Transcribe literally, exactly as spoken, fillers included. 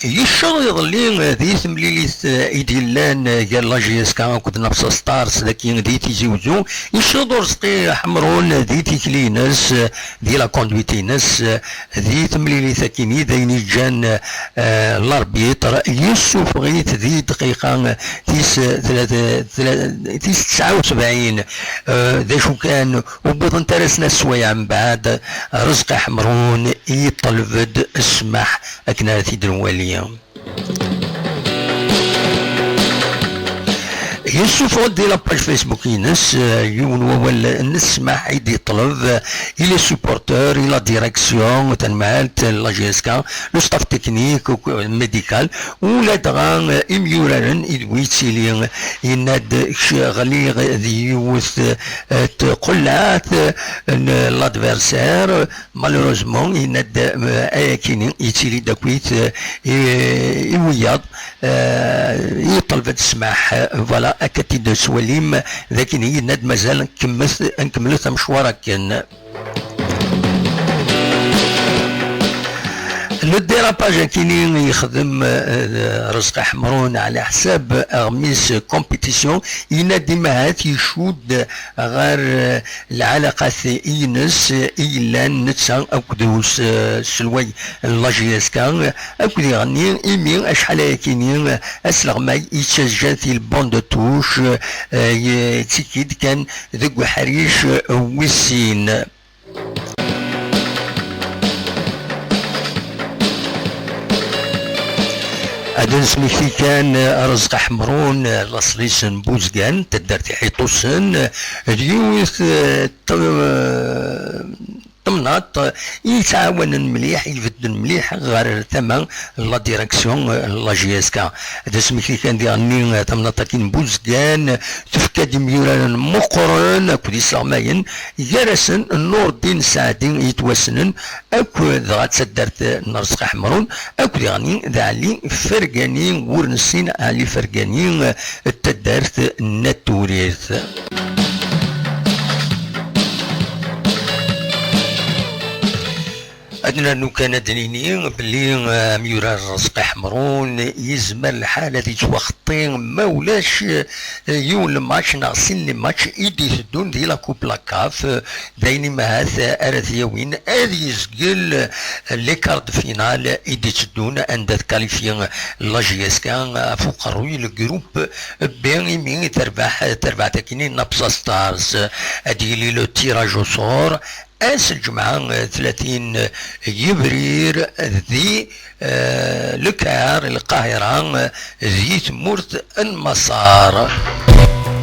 Yecceḍ iḍelli di temlilit i d-yellan gar la J S K akked Nafsa Stars dagi di Tizi Uzzu. Yecceḍ Urezqi Ḥemrun di tikli-ines, di la conduite-ines, di temlilit akkin i d ayen yeǧǧan, eh, l'arbitre yessufeɣ-it di dqiqa tis, tis tesɛa u sebɛin. Eh, d acu kan, ur wwiḍent ara snat sswayeɛ mbeɛd, Rezqi Ḥemrun yeṭleb-d ssmaḥ akken ara t-id-nwali. Yessufeɣ-d di la page Facebook-ines, eh, yiwen wawal n ssmaḥ i d-yeṭleb, eh, i les supporters, i la direction, tanemhalt, la J S K, le staff technique, médical, ula dɣa, eh, imyuraren i d wi yettili. Yenna-d, "Kc-, ɣliɣ di yiwet, eh, tqellaɛt, eh, n l'adversaire." Malheureusement, yenna-d, eh, ayakini yettili-d akkit, eh, i, i wiyaḍ, eh, yeṭleb-d ssmaḥ. Voilà, akka t-id-tettwalim, d akken yenna-d mazal nkemmet, nkemmlet amecwar akken. Le dérapage akini yexdem, eh, Rezqi Ḥemrun ɛla ḥsab aɣmis compétition, yenna-d imahat icudd ɣer, eh, lɛalaqat-ines i yellan netta akked uselway n la J S K, akked iɣenni, imi acḥal ayakini asleɣmay yettazjan di le banc de touche, eh, yettekki-d kan deg uḥric wis sin. Ad nesmekti kan Rezqi Ḥemrun, laṣel-is n Buzgan, taddart Iḥiṭusen, d yiwet, eh, t-, eh, temnaḍt i yettɛawanen mliḥ, ibedden mliḥ ɣer tama n la direction, eh, n la J S K. Ad nesmekti kan diɣenni, eh, tamnaḍt-agi n Buzgan, tefka-d imyuraren meqqren akked isleɣmayen, gar-asen Nurdin Saɛdi yettwassnen akk dɣa d taddart n Rezqi Ḥemrun, akked diɣenni d Ɛli Fergani, ur nessin Ɛli Fergani, d taddart n At Turit. Ad nernu kan ad d-nini belli, eh, amyurar Rezqi Ḥemrun yezmer lḥal ad yettwaxeṭṭi, ma ulac, eh, yiwen le match neɣ sin le match i d-iteddun di la Coupe la CAF, eh, d ayen imahat, eh, ara t-yawin ad yezgel, eh, les quarts de finale i d-iteddun anda tkalifye la J S K ɣef uqerruy le groupe B, imi terbeḥ terbaɛt akkin-nni Nafsa Stars. Ad yili le tirage au sort ass n lǧemɛa, eh, tlatin yebrir di, eh, Le Caire, Lqahira, eh, di tmurt n Maṣer.